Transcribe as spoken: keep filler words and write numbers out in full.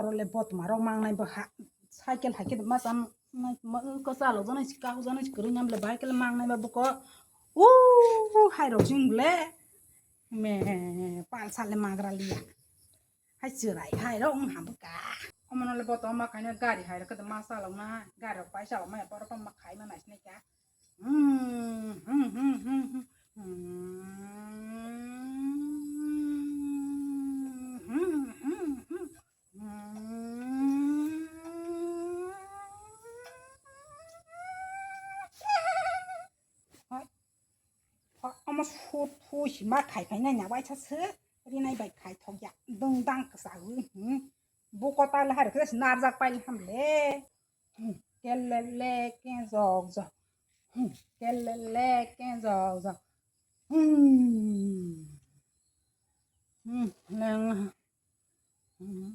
Aro le botma rok mangnai bo ha, cycle hai khe ma cham, ma, ma, ko chalo jani si, kau jani si, kwrwi nam le bahai khe le mangnai ba buko. Ooh, hai rok jing le. Me, pal sal le magra liya. Hai chwrai hai rok wng ham ka. Omo no le botma ma khaina gari hai rok khe ma chalok na, gari rok pai chalok ma ya, borok ma khai ma nai sinai kha. Omo sut phui si ma khai khai nai na waisa se rinai bai khai thok ya dong dang kwsa wi. Bo kota le har khe narjak pai ham le. Kelele ke jok jok. Kelele ke jok jok. Hmm. Hmm. Nang. Hmm.